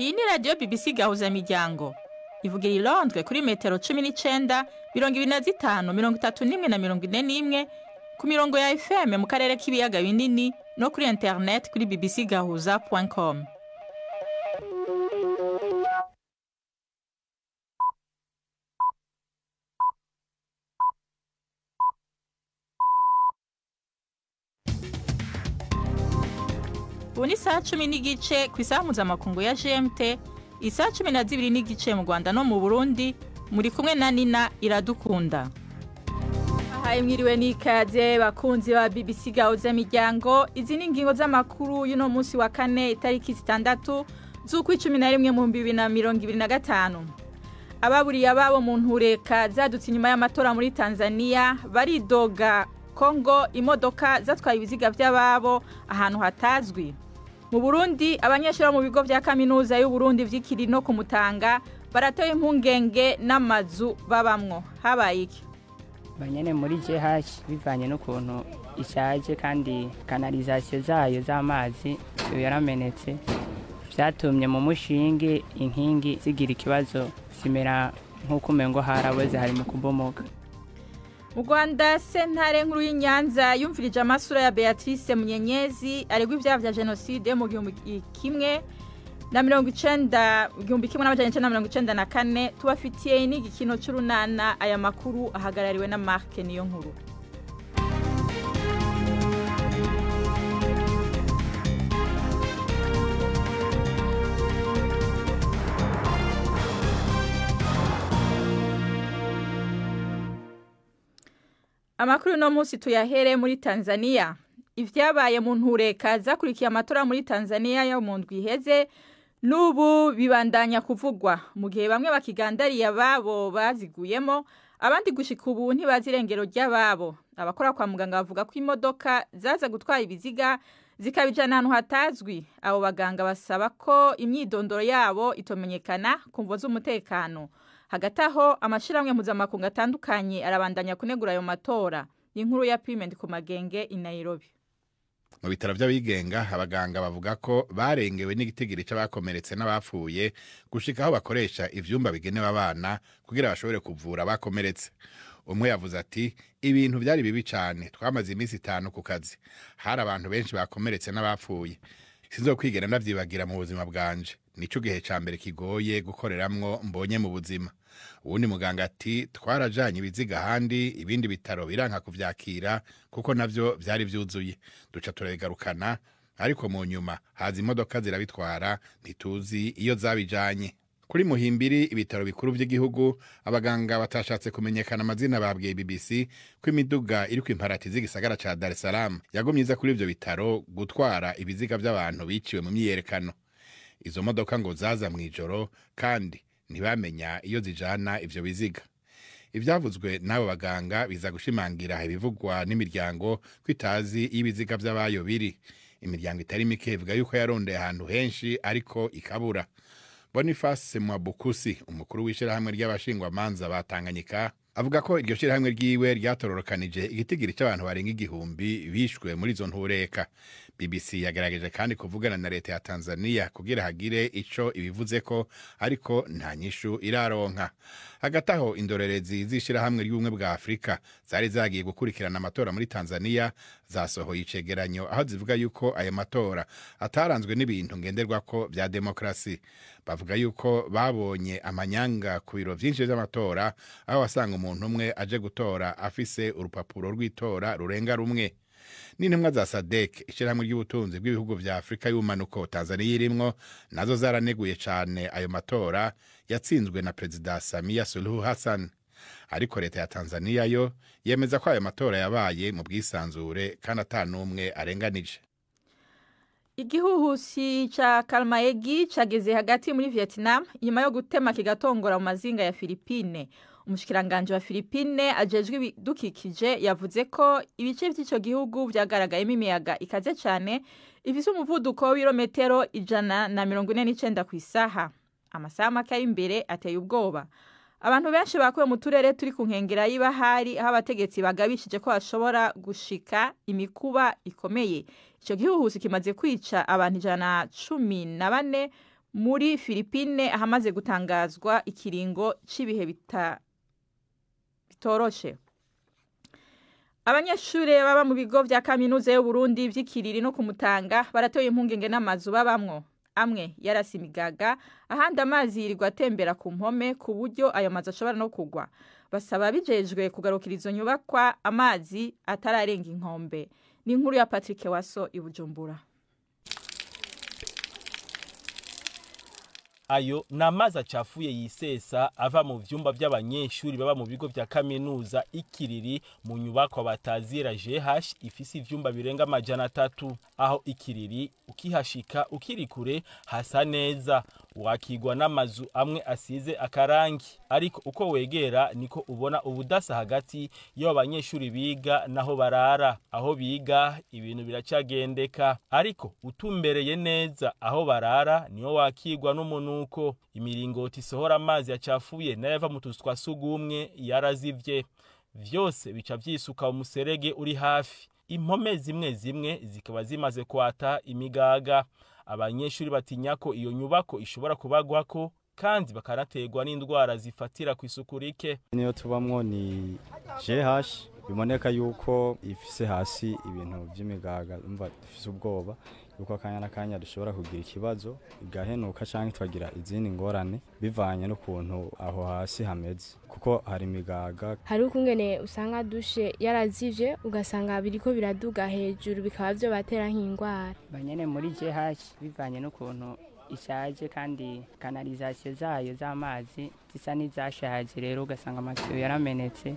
Iyi ni radiyo BBC Gahuzamiryango ivugira i Londres kuri metero 19, 25, 31 na 41 ku mirongo ya FM mu karere k'ibiyaga binini no kuri internet kuri bbcgahuza.com. Ubu ni saa 10:15 ku isaha mpuzamakungu ya GMT, isaha 12:15 mu Rwanda no mu Burundi, muri kumwe na Nina Iradukunda. Ahaye mwiriwe n'ikaze bakunzi ba BBC Gahuzamiryango, izi ni ingingo z'amakuru y'uno munsi wa kane itariki 6 z'ukwa 11 mu 2025. Ababuriye ababo mu ntureka zadutse inyuma y'amatora muri Tanzania baridoga Kongo imodoka zatwaye ibiziga by'ababo ahantu hatazwi. Mu Burundi abanyeshuri mu bigo vya kaminuza y'u Burundi vy'Ikiri no kumutanga baratewe impungenge n'amazu babamwo. Habaye iki? Banyene muri GH bivanye n'ukuntu ishaje kandi kanalizasiyo zayo z'amazi yaramenetse, vyatumye mu mushinge inkingi zigira ikibazo zimera nk'uko umengo haraboze hari mu kubomoka. Mu Rwanda sentare nkuru y'Inyanza yumvirije amasura ya Beatrice Munyenyezi aregwa ivyaha vya jenoside mu 1994. Tubafitiye n'igikino c'urunana. Aya makuru ahagarariwe na Mark niyo nkuru. Amakuru no munsi tuyahere muri Tanzania. Ivyabaye mu ntureka zakurikiye amatora muri Tanzania yo mu ndwi iheze n'ubu bibandanya kuvugwa, mu gihe bamwe bakigandariye ababo baziguyemo, abandi gushika ubu ntibazi irengero ry'ababo. Abakora kwa muganga bavuga ko imodoka zaza gutwara ibiziga zikabijana ahantu hatazwi. Abo baganga basaba ko imyidondoro yabo itomenyekana ku mvo z'umutekano. Hagati aho amashirahamwe mpuzamakungu atandukanye arabandanya kunegura ayo matora. Inkuru ya Piment ku Magenge i Nairobi. Mu bitaro by'abigenga abaganga bavuga ko barengewe n'igitigiri c'abakomeretse n'abapfuye gushika aho bakoresha ivyumba bigenewe abana kugira bashobore kuvura abakomeretse. Umwe yavuze ati ibintu byari bibi cane, twamaze iminsi 5 ku kazi, hari abantu benshi bakomeretse n'abapfuye, sinzokwigera ndavyibagira mu buzima bwanje, nico gihe ca mbere kigoye gukoreramwo mbonye mu buzima. Uwundi muganga ati twarajanye ibiziga ahandi, ibindi bitaro biranka kuvyakira kuko navyo vyari vyuzuye, duca turabigarukana, ariko mu nyuma haza imodoka zirabitwara, ntituzi iyo zabijanye. Kuri Muhimbiri ibitaro bikuru vy'igihugu abaganga batashatse kumenyekana amazina babwiye BBC ko imiduga iri kwimparati z'igisagara ca Dar es Salaam yagumye iza kuri ivyo bitaro gutwara ibiziga vy'abantu biciwe mu myiyerekano. Izo modoka ngo zaza mw'ijoro kandi ntibamenya iyo zijana ivyo biziga. Ivyavuzwe n'abo baganga biza gushimangira ibivugwa n'imiryango ko itazi iyo ibiziga vy'abayo biri. Imiryango itari mike ivuga yuko yarondeye ahantu henshi ariko ikabura. Boniface Mwabukusi, umukuru w'ishirahamwe ry'abashingwamanza ba Tanganyika, avuga ko iryo shirahamwe ryiwe ryatororokanije igitigiri c'abantu barenga 1000 bishwe muri izo ntureka. BBC yagerageje kandi kuvugana na leta ya Tanzania kugira hagire ico ibivuzeko, ariko nta nyishu iraronka. Hagati aho indorerezi z'ishirahamwe ry'ubumwe bwa Afrika zari zagiye gukurikirana amatora muri Tanzania zasohoye icegeranyo aho zivuga yuko ayo matora ataranzwe n'ibintu ngenderwako vya demokrasi. Bavuga yuko babonye amanyanga ku biro vyinshi vy'amatora aho wasanga umuntu umwe aje gutora afise urupapuro rw'itora rurenga rumwe. N'intumwa za SADC, ishirahamwe ry'ubutunzi bw'ibihugu vya Afrika y'ubumanuko Tanzania irimwo, nazo zaraneguye cane ayo matora yatsinzwe na Perezida Samia Suluhu Hassan. Ariko leta ya Tanzania yo yemeza ko ayo matora yabaye mu bwisanzure kandi ata n'umwe arenganije. Igihuhusi ca Kalmaegi cageze hagati muri Vietnam inyuma yo gutema kigatongora mu mazinga ya Philippine. Umushikiranganje wa Philippine ajejwe ibidukikije yavuze ko ibice vy'ico gihugu vyagaragayemo imiyaga ikaze cane ifise umuvuduko w'ibirometero 149 kw'isaha. Amasaha make ari imbere ateye ubwoba. Abantu benshi bakuwe mu turere turi ku nkengera y'ibahari aho abategetsi bagabishije ko bashobora gushika imikuba ikomeye. Ico gihuhusi kimaze kwica abantu 114 Muri Philippine ahamaze gutangazwa ikiringo c'ibihe bitoroshe. Abanyeshure baba mu bigo vya kaminuza y'u Burundi vy'Ikiriri no Kumutanga baratoye impungenge n'amazu babamwo. Amwe yarasi imigaga, ahandi amazi yirirwa atembera ku mpome ku buryo ayo mazu ashobora no kugwa. Basaba bijejwe kugarukira izo nyubakwa amazi atararenga inkombe. Ni inkuru ya Patrick Waso i Bujumbura. Ayo ni amazi acafuye yisesa ava mu vyumba vy'abanyeshuri baba mu bigo vya kaminuza Ikiriri mu nyubakwa batazira GH ifise ivyumba birenga 300. Aho Ikiriri ukihashika ukiri kure hasa neza, wakigwa n'amazu amwe asize akarangi, ariko uko wegera niko ubona ubudasa hagati y'abo banyeshuri biga naho barara. Aho biga ibintu biracagendeka, ariko utumbereye neza aho barara niho wakigwa n'umuntu nuko imiringoti isohora amazi yacafuye n'ayava mu tuzu twa sugumwe yarazivye, vyose bica vyisuka umuserege uri hafi. Impome zimwe zimwe zikaba zimaze kwata imigaga. Abanyeshuri batinya ko iyo nyubako ishobora kubagwako, kandi bakanaterwa n'indwara zifatira ku isuku rike. Niyo tubamwo ni GH, biboneka yuko ifise hasi ibintu vy'imigaga, umva dufise ubwoba yuko akanya n'akanya dushobora kugira ikibazo igahenuka canke tukagira izindi ngorane bivanye n'ukuntu aho hasi hameze, kuko hari imigaga. Hari ukungene usanga dushe yarazivye, ugasanga biriko biraduga hejuru bikaba vyo batera nk'indwara. Banyene muri GH bivanye n'ukuntu ishaje kandi kanalizasiyo zayo z'amazi zisa n'izashaje, rero ugasanga amatiyo yaramenetse,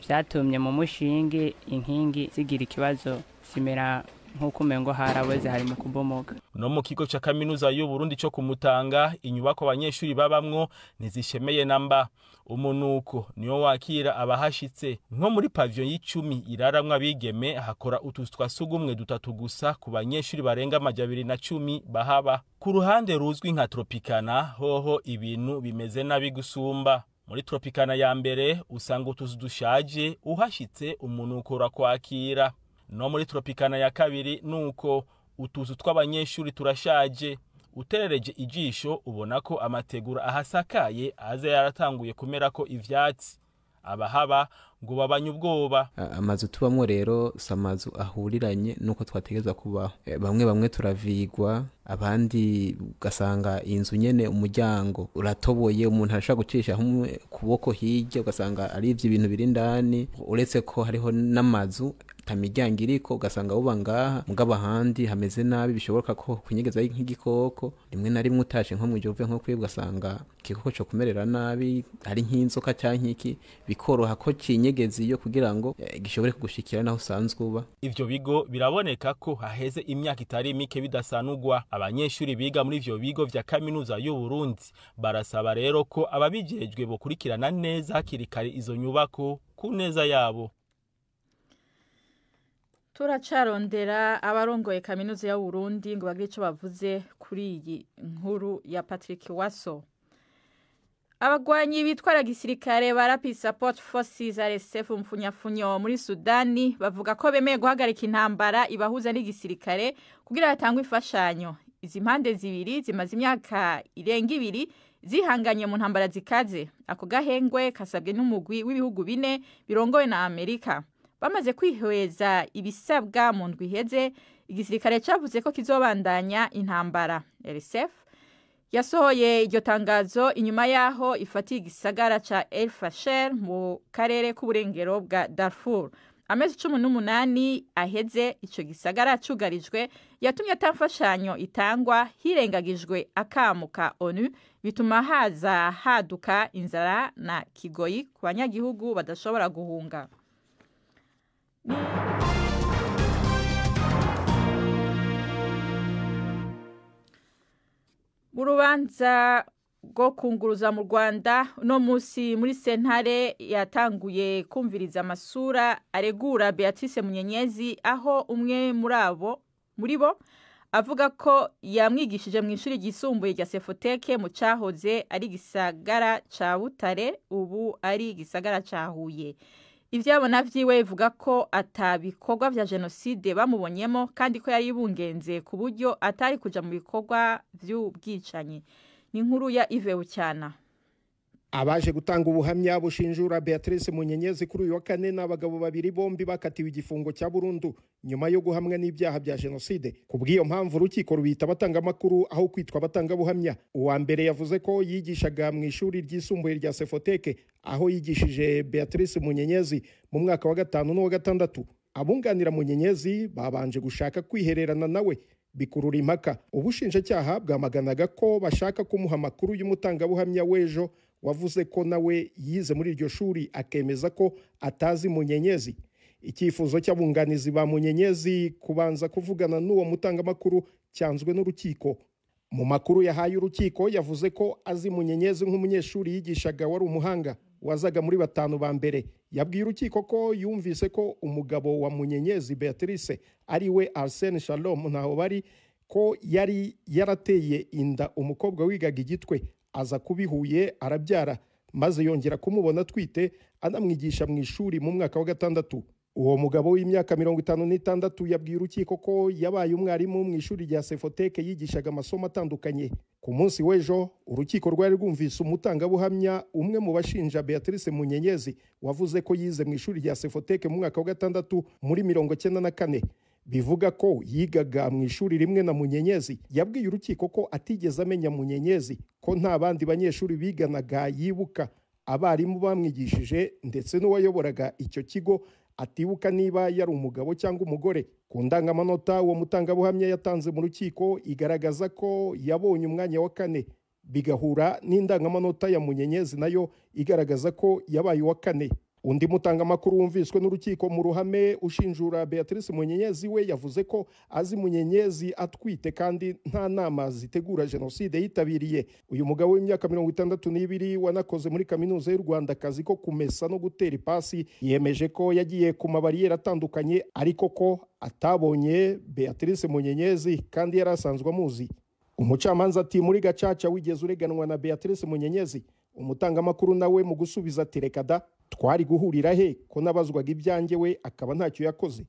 vyatumye mu mushinge inkingi zigira ikibazo zimera nk'uko umengo haraboze hari mu kubomoka. No mu kigo ca kaminuza y'u Burundi co Kumutanga inyubako abanyeshuri babamwo ntizishemeye namba. Umunuko niyo wakira abahashitse. Nko muri pavillon y'icumi iraramwe abigeme hakora utuzu twa sugumwe dutatu gusa ku banyeshuri barenga 210 bahaba. Ku ruhande ruzwi nka Tropicana hoho ibintu bimeze nabi gusumba. Muri Tropicana ya mbere usanga utuzu dushaje, uhashitse umunuko urakwakira. No muri Tropicana ya kabiri nuko utuzu tw'abanyeshuri turashaje. Uterereje ijisho ubona ko amategura ahasakaye aza yaratanguye kumerako ivyatsi. Abahaba ngo babanye ubwoba. Amazu tubamwo rero si amazu ahuriranye nuko twategezwa kubaho. Bamwe turavigwa, abandi ugasanga inzu nyene umuryango uratoboye, umuntu arashobora gucisha kuboko hirya ugasanga ari ivyo ibintu biri indani. Uretse ko hariho n'amazu tamiryango iriko, ugasanga uba ngaha mugabo ahandi hameze nabi, bishoboka ko kunyegeza nk'igikoko rimwe na rimwe utashe nko mwijoro uvuye nko kwibwa ugasanga igikoko co kumerera nabi, ari nk'inzoka canke iki, bikoroha ko cinyegeza iyo kugira ngo gishobore kugushikira naho usanzwe uba. Ivyo bigo biraboneka ko haheze imyaka itari mike bidasanugwa. Abanyeshuri biga muri ivyo bigo vya kaminuza y'u Burundi barasaba rero ko ababijejwe bokurikirana neza hakiri kare izo nyubako ku neza yabo. Turacarondera abarongoye kaminuza ya Burundi ngo bagire ico bavuze kuri iyi nkuru ya Patrick Waso. Abagwanyi bitwara gisirikare ba Rapid Support Forces RSF mfunyafunyo muri Sudani bavuga ko bemeye guhagarika intambara ibahuza n'igisirikare kugira batangwe imfashanyo. Izi mpande zibiri zimaze imyaka irenga ibiri zihanganye mu ntambara zikaze. Ako gahengwe kasabwe n'umugwi w'ibihugu bine birongowe na Amerika. Bamaze kwihweza ibisabwa mu ndwi iheze, igisirikare cavuze ko kizobandanya intambara. RSF yasohoye iryo tangazo inyuma yaho ifatiye igisagara ca El Fasher mu karere k'uburengero bwa Darfur. Amezi 18 aheze ico gisagara cugarijwe yatumye atamfashanyo itangwa, hirengagijwe akamo ka ONU, bituma haza haduka inzara na kigoyi ku banyagihugu badashobora guhunga. Mu rubanza rwo kunguruza mu Rwanda uno munsi muri sentare yatanguye kumviriza amasura aregura Beatrice Munyenyezi, aho umwe muri bo avuga ko yamwigishije mu ishuri ryisumbuye rya Sefoteke mu cahoze ari gisagara ca Butare, ubu ari gisagara ca Huye. Ivyabona vyiwe bivuga ko atabikorwa vya jenoside bamubonyemo kandi ko yari yibungenze ku buryo atari kuja mu bikorwa vy'ubwicanyi. Ni inkuru ya Yves Bucyana. Abaje gutanga ubuhamya bushinjura Beatrice Munyenyezi kuri uyu wa kane n'abagabo babiri bombi bakatiwe igifungo cya burundu nyuma yo guhamwa n'ibyaha bya jenoside. Ku bw'iyo mpamvu urukiko rubita abatangamakuru aho kwitwa abatangabuhamya. Uwa mbere yavuze ko yigishaga mu ishuri ryisumbuye rya Sefoteke aho yigishije Beatrice Munyenyezi mu mwaka wa 5 n'uwa 6. Abunganira Munyenyezi babanje gushaka kwihererana nawe bikurura impaka. Ubushinjacyaha bwamaganaga ko bashaka kumuha amakuru y'umutangabuhamya w'ejo wavuze ko nawe yize muri iryo shuri akemeza ko atazi Munyenyezi. Icyifuzo cy'abunganizi ba Munyenyezi kubanza kuvugana n'uwo mutangamakuru cyanzwe n'urukiko. Mu makuru yahaye urukiko yavuze ko azi Munyenyezi nk'umunyeshuri yigishaga wari umuhanga wazaga muri 5 ba mbere. Yabwiye urukiko ko yumvise ko umugabo wa Munyenyezi Beatrice ari we Arsene Shalom Ntahobari ko yari yarateye inda umukobwa wigaga igitwe aza kubihuye arabyara maze yongera kumubona atwite anamwigisha mu ishuri mu mwaka wa 6. Uwo mugabo w'imyaka 56 yabwiye urukiko ko yabaye umwarimu mu ishuri rya Sefoteke yigishaga amasomo atandukanye. Ku munsi w'ejo urukiko rwari rwumvise umutangabuhamya umwe mu bashinja Beatrice Munyenyezi wavuze ko yize mu ishuri rya Sefoteke mu mwaka wa 6 muri 94. Bivuga ko yigaga mu ishuri rimwe na Munyenyezi. Yabwiye urukiko ko atigeze amenya Munyenyezi, ko nta bandi banyeshuri biganaga yibuka, abarimu bamwigishije ndetse n'uwayoboraga icyo kigo atibuka niba yari umugabo cyangwa umugore. Ku ndangamanota uwo mutangabuhamya yatanze mu rukiko igaragaza ko yabonye umwanya wa 4, bigahura n'indangamanota ya Munyenyezi nayo igaragaza ko yabaye uwa 4. Undi mutangamakuru wumviswe n'urukiko mu ruhame ushinjura Beatrice Munyenyezi we yavuze ko azi Munyenyezi atwite kandi nta nama zitegura jenoside yitabiriye. Uyu mugabo w'imyaka 62 wanakoze muri kaminuza y'u Rwanda akazi ko kumesa no gutera ipasi yemeje ko yagiye ku mabariyeri atandukanye ariko ko atabonye Beatrice Munyenyezi kandi yari asanzwe amuzi. Umucamanza ati muri gacaca wigeze ureganwa na Beatrice Munyenyezi? Umutangamakuru nawe mu gusubiza ati reka da, twari guhurira he ko nabazwaga ibyanjye we akaba ntacyo yakoze.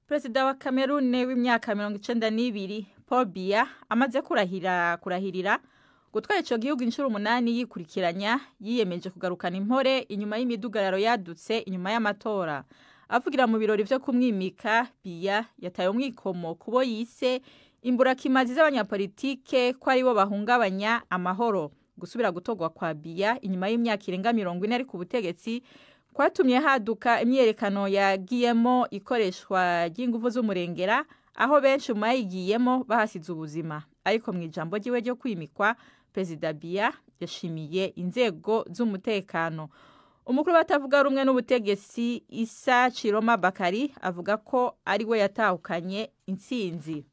Perezida wa Cameroon w'imyaka 92 Paul Biya amaze kurahirira gutwara ico gihugu inshuro 8 yikurikiranya yiyemeje kugarukana impore inyuma y'imidugararo yadutse inyuma y'amatora. Avugira mu birori vyo kumwimika, Biya yataye umwikomo kubo yise imburakimazi z'abanyapolitike ko ari bo bahungabanya amahoro. Gusubira gutogwa kwa Biya inyuma y'imyaka irenga 40 ari ku butegetsi kwatumye haduka imyerekano yagiyemo ikoreshwa ry'inguvu z'umurengera aho benshi mu bayigiyemo bahasize ubuzima. Ariko mu ijambo ryiwe ryo kwimikwa, Perezida Biya yashimiye inzego z'umutekano. Umukuru batavuga rumwe n'ubutegetsi Issa Chiroma Bakari avuga ko ari we yatahukanye intsinzi.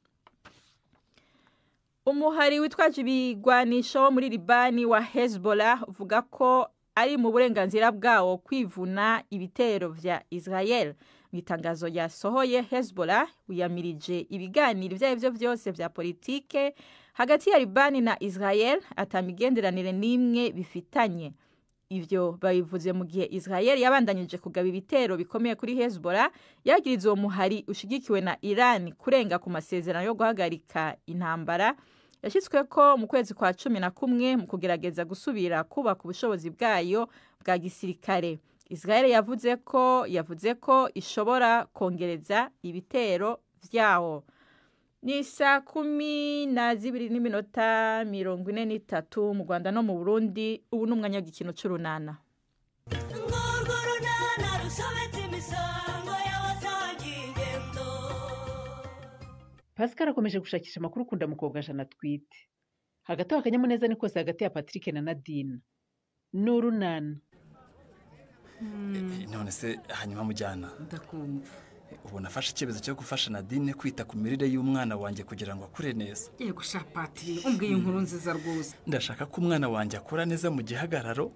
Umuhari witwaje ibigwanisho wo muri Libani wa Hezbollah uvuga ko ari mu burenganzira bwawo kwivuna ibitero vya Israel. Mu itangazo yasohoye, Hezbollah wiyamirije ibiganiro ivyo arivyo vyose vya politike hagati ya Libani na Israel atamigenderanire n'imwe bifitanye. Ivyo babivuze mu gihe Israel yabandanyije kugaba ibitero bikomeye kuri Hezbollah yagiriza uwo muhari ushigikiwe na Iran kurenga ku masezerano yo guhagarika intambara yashyizwe ko mu kwezi kwa 11 mu kugerageza gusubira kubaka ubushobozi bwayo bwa gisirikare. Israel yavuze ko ishobora kongereza ibitero vyawo. Ni saa 12:43 mu Rwanda no mu Burundi. Ubu ni umwanya w'igikino c'urunana. Pascal akomeje gushakisha amakuru ukunda mukobwa Jana atwite. Hagati aho akanyamuneza ni kose hagati ya Patrick na Nadine. N'urunana. None se hanyuma mujyana. Ndakumva. Ubu nafashe icyemezo cyo gufasha Nadine kwita ku mirire y'umwana wanjye kugira ngo akure neza. Yego sha Patrick, umbwiye inkuru nziza rwose. Ndashaka ko umwana wanjye akura neza mu gihagararo,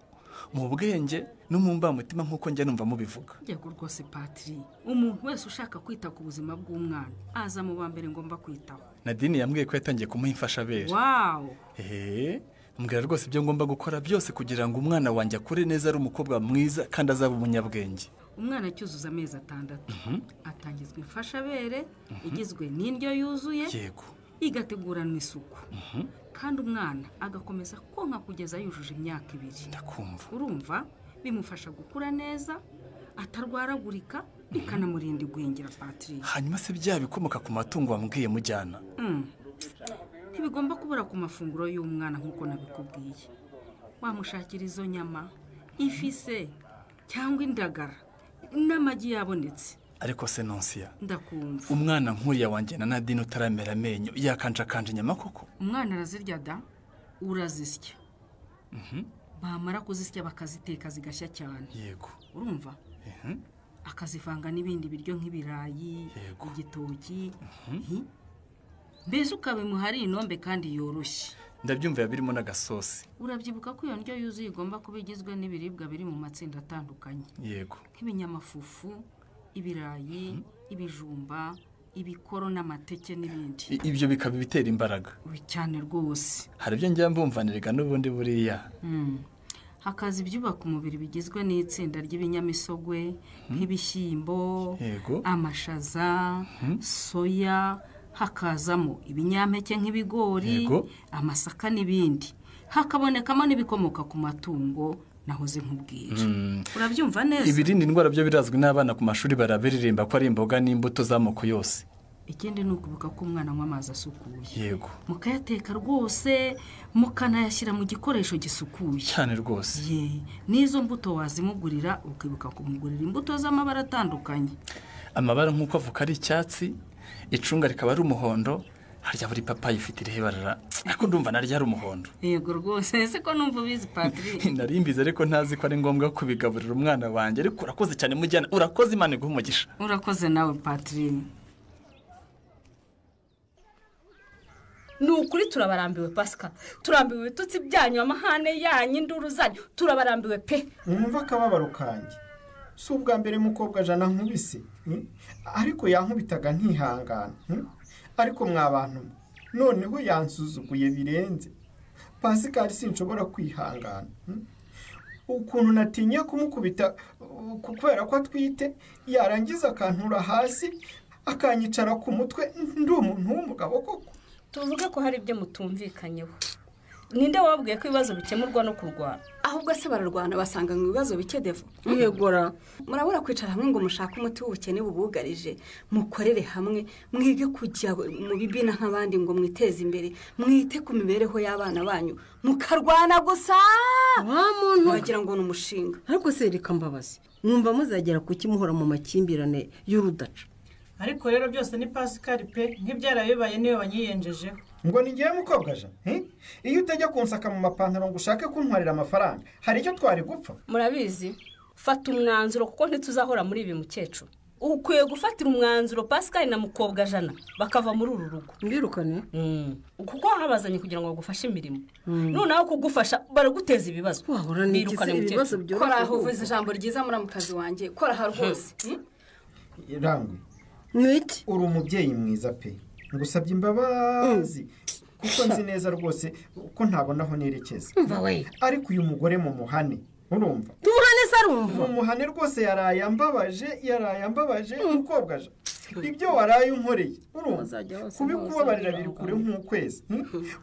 mu bwenge no mu mbamutima nk'uko njye numva mubivuga. Yego rwose Patrick, umuntu wese ushaka kwita ku buzima bw'umwana aza mu ba mbere ngomba kwitaho. Nadine yambwiye ko yatangiye kumuha imfashabere. Wow. Mbwira rwose ibyo ngomba gukora byose kugira ngo umwana wanjye akure neza ari umukobwa mwiza kandi azaba umunyabwenge. Umwana acyuzuza amezi 6 atangizwa imfashabere igizwe n'indyo yuzuye, yego, igateguranwa isuku, kandi umwana agakomeza konka kugeza yujuje imyaka 2. Ndakumva. Urumva bimufasha gukura neza atarwaragurika, bikanamurinda igwingira Patrick. Hanyuma se bya bikomoka ku matungo wambwiye mujyana? Ntibigomba kubura ku mafunguro y'umwana nk'uko nabikubwiye. Wamushakira izo nyama, ifi se cyangwa indagara n'amagi yabonetse. Ariko se Nonsiya, ndakumva. Umwana nk'uriya wanjye na Nadine utaramera amenyo yakanjakanje inyama koko? Umwana arazirya da, urazisya. Bamara kuzisya bakaziteka zigashya cyane. Yego. Urumva? Akazivanga n'ibindi biryo nk'ibirayi, igitoki. Mbese ukabimuha ari inombe kandi yoroshye. Ndabyumva birimo n'agasosi. Urabyibuka ko iyo ndyo yuzuye igomba kuba igizwe n'ibiribwa biri mu matsinda atandukanye. Yego. Nk'ibinyamafufu, ibirayi, ibijumba, ibikoro n'amateke n'ibindi. Ibyo bikaba bitera imbaraga. Cyane rwose. Hari ibyo njya mbumvanirega n'ubundi buriya. Hakaza ibyubaka umubiri bigizwe n'itsinda ry'ibinyamisogwe nk'ibishyimbo, amashaza, soya, hakazamo ibinyampeke nk'ibigori, amasaka n'ibindi. Hakabonekamo n'ibikomoka ku matungo nahoze nkubwira. Urabyumva neza? Ibirinda indwara byo birazwi n'abana ku mashuri barabiririmba ko ari imboga n'imbuto z'amoko yose. Ikindi ni ukubuka ko umwana anywa amazi asukuye. Yego. Mukayateka rwose, mukanayashyira mu gikoresho gisukuye. Cyane rwose. Ye, n'izo mbuto wazimugurira ukibuka kumugurira imbuto z'amabara atandukanye. Amabara nk'uko avuka ari icyatsi, icunga rikaba ari umuhondo, harya buri papayi ifite irihe barara, ariko ndumva naryo ari umuhondo. Yego rwose, ese ko numva ubizi Patrick? Nari mbizi ariko ntazi ko ari ngombwa kubigaburira umwana wanjye, ariko urakoze cyane mujyana, urakoze Imana iguhe umugisha. Urakoze nawe Patrick. Ni ukuri turabarambiwe Pascal, turambiwe ibitutsi byanyu, amahane yanyu, induru zanyu, turabarambiwe pe. Mwumva akababaro kanjye. Si ubwa mbere mukobwa jana nkubise, ariko yankubitaga nkihangana. Ariko mwa bantu noneho yansuzuguye birenze. Pascal sinshobora kwihangana. Ukuntu natinya kumukubita kubera ko atwite, yarangiza akantura hasi akanyicara ku mutwe, ndi umuntu w'umugabo koko. Tuvuge ko hari ibyo mutumvikanyeho. Ninde wabwiye ko ibibazo bikemurwa no kurwana? Ahubwo se bararwana basanga mu bibazo bike devo. Yegora. Murabura kwicara hamwe ngo mushake umuti w'ubukene bubugarije, mukorere hamwe, mwige kujya mu bibina nk'abandi ngo mwiteze imbere, mwite ku mibereho y'abana banyu, mukarwana gusa. Wa muntu wagira ngo ni umushinga. Ariko se reka mbabazi, mwumva muzagera kuki muhora mu makimbirane y'urudaca? Ariko rero byose ni Pascal pe, nk'ibyarabibaye niwe banyiyenjejeho. Ngo ni ngiye mukobwa ja? Iyo utajya kunsaka mu mapantaro ngo ushake kuntwarira amafaranga, hari icyo twari gupfa? Murabizi, fata umwanzuro kuko ntituzahora muri ibi mukecuru. Ukwiye gufatira umwanzuro Pascal na mukobwa jana bakava muri uru rugo. Mbirukane? Kuko habazanye kugira ngo bagufashe imirimo. Noneho kugufasha baraguteza ibibazo. Mbirukane mukecuru. Kora aho uvuze ijambo ryiza muramukazi wanjye, kora ha rwose. Rangwe. Niki? Uri umubyeyi mwiza pe. Ngusabye imbabazi kuko nzi neza rwose ko ntabona aho nerekeza. Ariko uyu mugore mu muhane, urumva? Tumuhane se arumva? Mu muhane rwose yaraye ambabaje mukobwa ja. Ibyo waraye unkoreye, urumva? Kubikubabarira biri kure nk'ukwezi.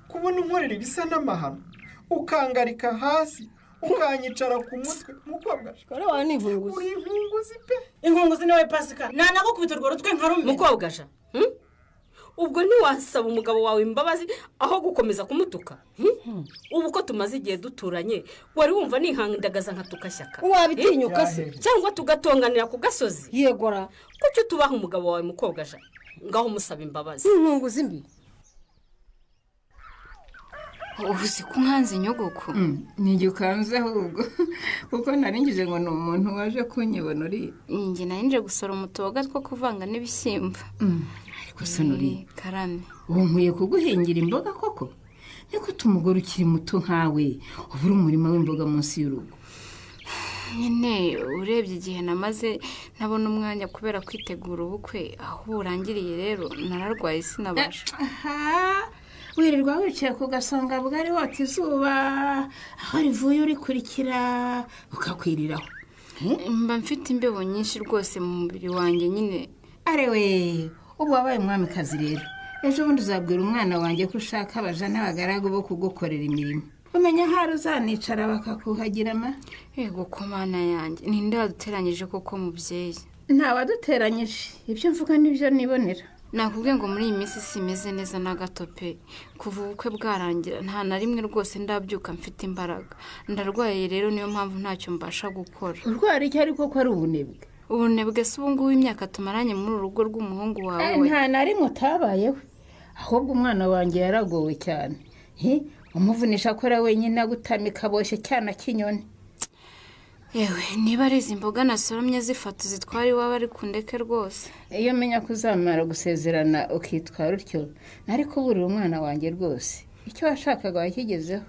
Kubona unkorera ibisa n'amahano, ukangarika hasi, ukanyicara ku mutwe, mukobwa ja. Kora wa ni inkunguzi. Uri inkunguzi pe. Inkunguzi niwe Pascal. Nanagukubita urwo rutwe nkarume. Mukobwa ja. Ubwo ntiwasaba umugabo wawe imbabazi aho gukomeza kumutuka? Ubu ko tumaze igihe duturanye, wari wumva nihandagaza nka tukashyaka? Wabitinyuka se? Cyangwa tugatonganira ku gasozi? Yegora. Kuki utubaha umugabo wawe mukobwa ja? Ngaho umusaba imbabazi. Inkunguzi mbi. Uzi ko nkanze inyogoko? Ntigikanze ahubwo kuko naringize ngo ni umuntu waje kunyibona uri. Njye narinje gusoroma utuboga two kuvanga n'ibishyimbo. Ariko sonori karame, ubu nkwiye kuguhingira imboga koko? Niko umugore ukiri muto nkawe ubura umurima w'imboga munsi y'urugo. Nyine urebye igihe namaze ntabona umwanya kubera kwitegura ubukwe, aho burangiriye rero nararwaye sinabasha. Wirirwa wicaye ku gasonga bwari wota izuba, aho rivuye urikurikira ukakwiriraho. Mba mfite imbeho nyinshi rwose mu mubiri wanjye nyine. Arewe, ubu wabaye umwamikazi rero. Ejo bundi uzabwira umwana wanjye ko ushaka abaja n'abagaragu bo kugukorera imirimo. Umenya ahari uzanicara bakakuhagira ma? Yego ko mana yanjye, ninde waduteranyije koko mubyeyi? Nta waduteranyije, ibyo mvuga nibyo nibonera. Nakubwiye ngo muri iyi minsi simeze neza na gato pe. Kuva ubukwe bwarangira nta na rimwe rwose ndabyuka mfite imbaraga. Ndarwaye rero niyo mpamvu ntacyo mbasha gukora. Urwara iki ariko ko ari ubunebwe? Ubunebwe se ubu ngubu imyaka tumaranye muri uru rugo rw'umuhungu wawe? Nta na rimwe utabayeho. Ahubwo umwana wanjye yaragowe cyane. Umuvunisha akora wenyine agutamika boshye cyana kinyoni. Yewe niba ari izi mboga nasoromye zifata zitwara iwawe ariko undeke rwose. Iyo menya ko uzamara gusezerana ukitwara utyo, nari kuburira umwana wanjye rwose. Icyo washakaga wakigezeho.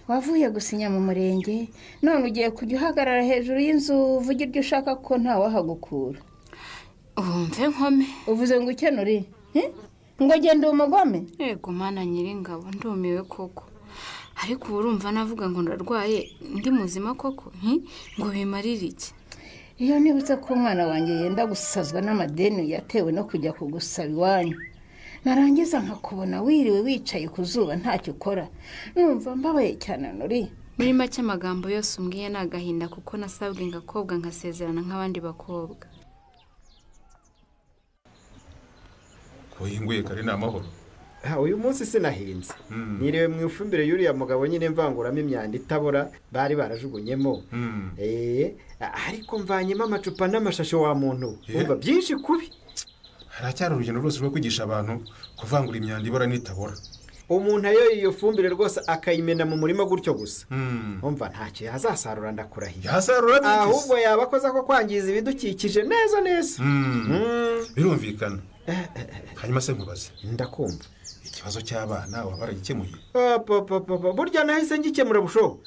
Wavuye gusinya mu murenge, none ugiye kujya uhagarara hejuru y'inzu uvuge ibyo ushaka ko ntawahagukura. Wumve nkome. Uvuze ngo ukenure? Ngo genda umugome? Yego mana nyiringabo ndumiwe koko. Ariko ubu urumva navuga ngo ndarwaye ndi muzima koko ngo bimarire iki? Iyo nibutse ko umwana wanjye yenda gusazwa n'amadeni yatewe no kujya kugusaba iwanyu, narangiza nkakubona wiriwe wicaye ku zuba ntacyo ukora, numva mbabaye cyane nuri. Muri make amagambo yose umbwiye ni agahinda kuko nasabwe ngakobwa nkasezerana nk'abandi bakobwa. Kohinguye kare ni amahoro. Uyu munsi sinahinze. Niriwe mu ifumbire y'uriya mugabo nyine mvanguramo imyanda itabora bari barajugunyemo. Ariko mvanyemo amacupa n'amashashi wa muntu. Umva byinshi kubi. Haracyari urugendo rwose rwo kwigisha abantu kuvangura imyanda ibora n'itabora. Umuntu ayo iyo fumbire rwose akayimena mu murima gutyo gusa. Umva ntacyo yazasarura ndakurahiye. Yazasarura ahubwo yabakoza ko kwangiza ibidukikije neza neza. Birumvikana. Hanyuma se nkubaze. Ndakumva. Ikibazo cy'abana waba baragikemuye? Burya nahise ngikemura busho.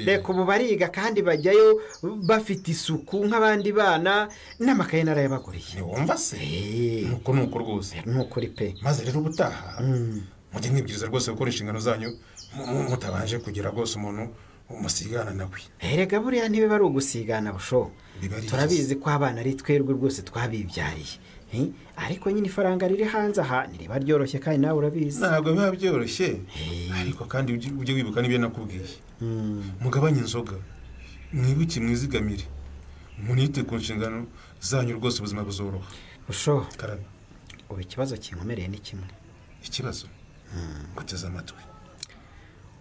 Reka ubu bariga kandi bajyayo bafite isuku nk'abandi bana n'amakaye narayabaguriye. Wumva se? Nuko nuko rwose. Nukuri pe. Maze rero ubutaha mujye mwibwiriza rwose gukora inshingano zanyu mutabanje kugira rwose umuntu umusigana nawe. Erega buriya ntibiba ari ugusigana busho. Turabizi ko abana ari twerwe rwose twabibyariye. Ariko nyine ifaranga riri hanze aha ntiriba ryoroshye kandi nawe urabizi. Ntabwo biba byoroshye ariko kandi ujye wibuka n'ibyo nakubwiye. Mugabanye inzoga, mwibuke mwizigamire, munite ku nshingano zanyu rwose ubuzima buzoroha. Usho ubu ikibazo kinkomereye ni kimwe. Ikibazo? Guteze amatwi.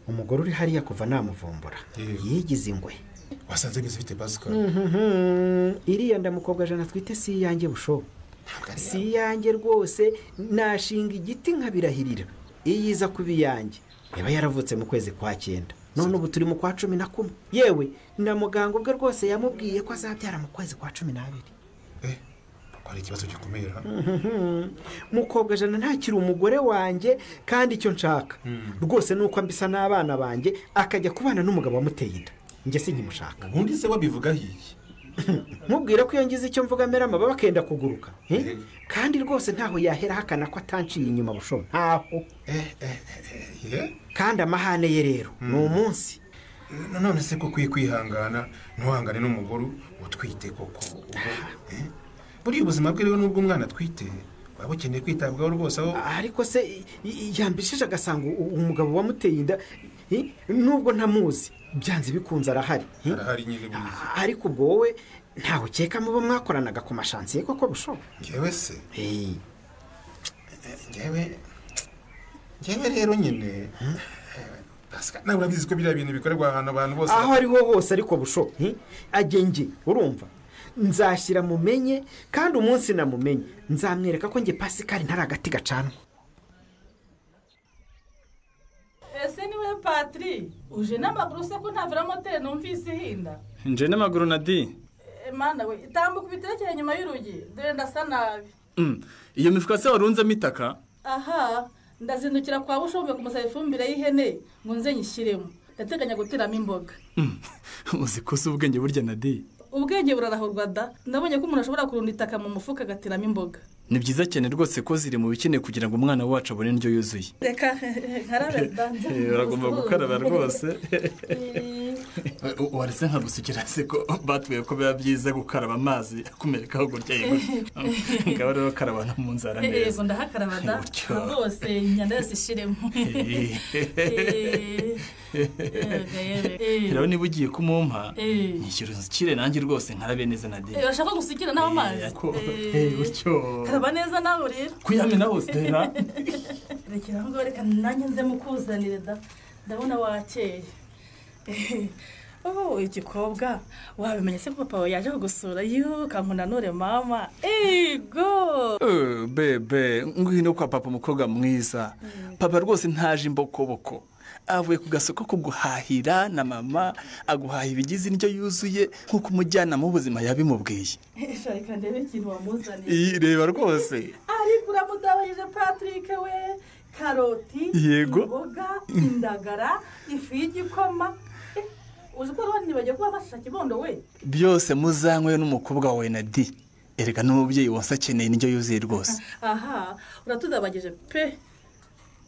Umugore uri hariya kuva namuvumbura yigize ingwe. Wasanze bise Pascal? Iriya ndamukobwa jana twite si iyanjye busho. Si iyanjye rwose, nashinga igiti nkabirahirira. Iyiza kuba iyanjye yaba yaravutse mu kwezi kwa 9, none ubu turi mu kwa 11. Yewe na muganga ubwe rwose yamubwiye ko azabyara mu kwezi kwa 12. Ko ari ikibazo gikomeye. Mukobwa jana ntakiri umugore wanjye kandi icyo nshaka rwose nuko ambisa n'abana banjye akajya kubana n'umugabo wamuteye inda. Njye sinkimushaka. Ubundi se wabivuga hiye? Mubwira ko iyo ngize icyo mvuga mera amababa akenda kuguruka. Kandi rwose ntaho yahera hakana ko atanciye inyuma busho. Ntaho. Kandi amahane ye rero ni umunsi. None se ko kwiye kwihangana ntuhangane n'umugore utwite koko? Buriya ubuzima bwe rero nubwo umwana atwite waba ukeneye kwitabwaho rwose aho. Ariko se yambishije agasanga umugabo wamuteye inda nubwo ntamuzi byanze bikunze arahari. Arahari nyine buriya. Ariko ubwo wowe ntawe ukeka mubo mwakoranaga ku mashansiye koko busho? Ngewe se? Ngewe rero nyine Pascal nawe urabizi ko biriya bintu bikorerwa ahantu abantu bose aho ariho hose ariko busho agenge urumva nzashyira mumenye kandi umunsi namumenye nzamwereka ko nge Pascal ntari agati gacanwa. Ese niwe Patri uje n'amaguru se ko ntavira moteri numvise ihinda? Nje n'amaguru Nadi. Mana we itambuka ubiterekere nyuma y'urugi dore ndasa nabi. Iyo mifuka se warunzemo itaka? Aha ndazindukira kwa Bushombe kumusaba ifumbire y'ihene ngo nze nyishyiremo. Ndateganya guteramo imboga. Uzi ko se ubwenge burya Nadi? Ubwenge burarahurwa da. Ndabonye ko umuntu ashobora kurunda itaka mu mufuka agateramo imboga. Ni byiza cyane rwose ko ziri mu bikenewe kugira ngo umwana wacu abone indyo yuzuye. Reka nkarabe danza. Uragomba gukaraba rwose. Waretse nkagusukira se ko batubwiye ko biba byiza gukaraba amazi akumerekaho gutya yego. Ngaba rero karaba no mu nzara neza. Yego ndahakaraba da. Rwose imyanda yose ishiremo. Rero niba ugiye kumumpa nyishyura unsukire nanjye rwose nkarabe neza na de. Urashaka gusukira nawe amazi? Gutyo. Karaba neza nawe rero. Kuyamena hose rero. Rekera ngo reka nanjye nze mukuzanire da. Ndabona wakeye. Oh, igikobwa wabimenye se ko papa wawe yaje kugusura? Yo kankunanure mama. Ego. Bebe ngwino kwa papa umukobwa mwiza. Papa rwose ntaje imbokoboko. Avuye ku gasoko kuguhahira na mama aguhaha ibigize indyo yuzuye nk'uko umujyanama w'ubuzima yabimubwiye. Reka ndebe ikintu wamuzaniye. Reba rwose. Ariko uramudabanyije Patrick we. Karoti, imboga, indagara, ifu y'igikoma. Uzi ko abandi bagiye kuba bashasha kibondo we. Byose muzanywe n'umukobwa wawe na di. Erega n'umubyeyi wonsa akeneye indyo yuzuye rwose. Aha, uratudabagije pe.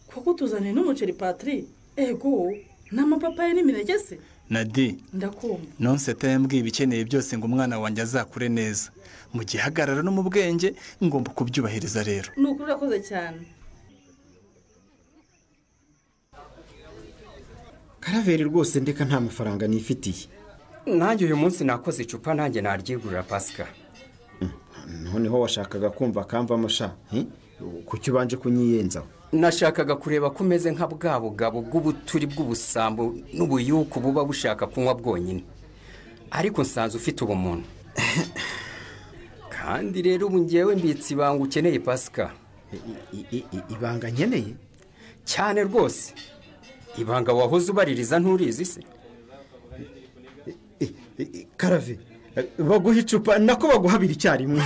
Kuko utuzaniye n'umuceri Patrick. Ego, n'amapapayi n'imineke se? Nadi, ndakumva. Nonse yambwiye ibikeneye byose ngo umwana wanjye azakure neza. Mu gihagararo no mu bwenge ngomba kubyubahiriza rero. Ni ukuri urakoze cyane. Karaveri rwose ndeka nta mafaranga nifitiye. Nanjye uyu munsi nakoze icupa nanjye naryigurira Pascal. Noneho washakaga kumva kamvamo sha, kuki ubanje kunyiyenzaho? Nashakaga kureba ko umeze nka bwa bugabo bw'ubuturi bw'ubusambo n'ubuyuku buba bushaka kunywa bwonyine. Ariko nsanze ufite ubumuntu. Kandi rero ubu ngewe mbitse ibanga ukeneye Pascal. Ibanga nkeneye? Cyane rwose. Ibanga wahoze ubaririza nturizi se? Karave, baguha icupa nako baguha abiri icyarimwe.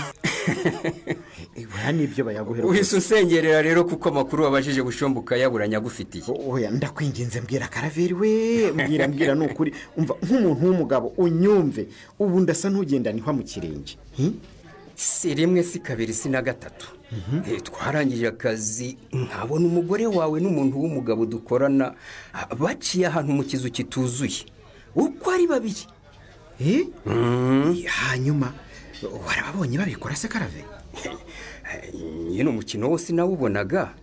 Oya nibyo bayaguhera. Uhise unsengerera rero kuko amakuru wabajije gushombuka yaburanya agufitiye. Oya ndakwinginze mbwira Karaveri we, mbwira nukuri umva nk'umuntu w'umugabo unyumve ubu ndasa ntugenda nihwa mu kirenge. Si rimwe si kabiri si na gatatu. Twarangije akazi nkabona umugore wawe n'umuntu w'umugabo dukorana baciye ahantu mu kizu kituzuye uko ari babiri. Hanyuma warababonye babikora se Karave? Nyine umukino wose nawubonaga,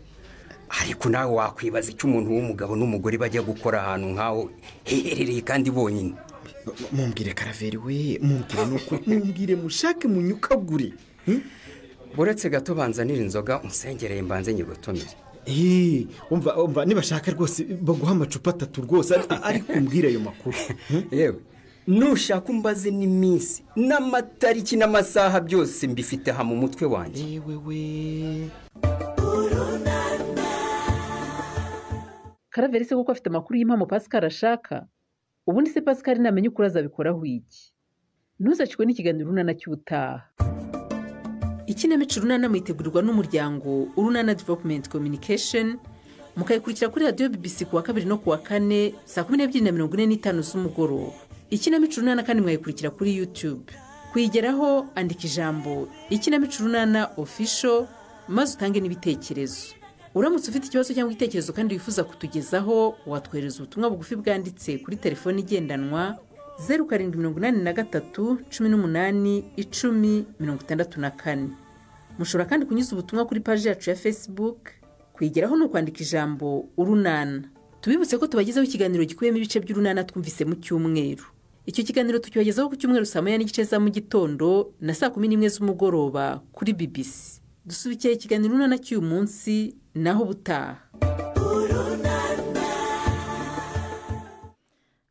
ariko nawe wakwibaza icyo umuntu w'umugabo n'umugore bajya gukora ahantu nkaho hiherereye kandi bonyine. Mumbwire Karaveri we, mumbwire nuko mumbwire mushake munyukagure. Buretse gato banzanira inzoga unsengereye mbanze nyigotomere. Umva nibashaka rwose baguha amacupa atatu rwose ariko umbwire ayo makuru. Yewe nushaka umbaze n'iminsi n'amatariki n'amasaha byose mbifite aha mu mutwe wanjye. Yewe we. Karaveri se kuko afite amakuru y'impamo Pascal ashaka? Ubundi se Pascal namenye ukuri azabikoraho iki? Ntuzacikwe n'ikiganiro Urunana cy'ubutaha. Ikinamico Urunana mwitegurirwa n'umuryango Urunana Development Communication, mukayikurikira kuri radiyo BBC kuwa kabiri no kuwa kane saa 12:45 z'umugoroba. Ikinamico Urunana kandi mwayikurikira kuri YouTube. Kuyigeraho andika ijambo Ikinamico Urunana Official maze utange n'ibitekerezo. Uramutse ufite ikibazo cyangwa igitekerezo kandi wifuza kutugezaho, watwohereza ubutumwa bugufi bwanditse kuri telefoni igendanwa 0783 18 10 64. Mushobora kandi kunyuza ubutumwa kuri paji yacu ya Facebook. Kuyigeraho ni ukwandika ijambo Urunana. Tubibutse ko tubagezaho ikiganiro gikubiyemo ibice by'Urunana twumvise mu cyumweru. Icyo kiganiro tukibagezaho ku cyumweru saa 1:30 za mu gitondo na saa 11 z'umugoroba kuri BBC. Dusubikiye ikiganiro Urunana cy'uyu munsi naho butaha.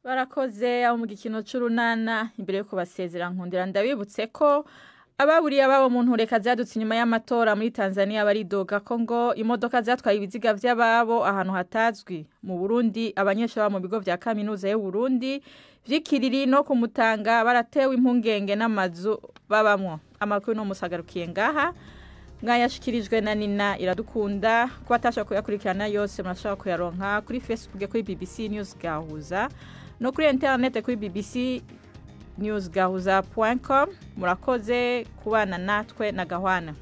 Barakoze aho mu gikino c'Urunana. Imbere yo kubasezera nkundira ndabibutse ko ababuriye ababo mu ntureka zadutse inyuma y'amatora muri Tanzania baridoga ko ngo imodoka zatwaye ibiziga by'ababo ahantu hatazwi. Mu Burundi abanyeshuri mu bigo vya kaminuza y'u Burundi vy'Ikiriri no kumutanga baratewe impungenge n'amazu babamwo. Amakuru no musagarukiye ngaha mwayashikirijwe na Nina Iradukunda. Kuba atasha kuyakurikirana yose murashobora kuyaronka kuri Facebook kuri BBC News Gahuza no kuri internet kuri BBC newsgahuza.com. Murakoze kubana natwe na Gahwana.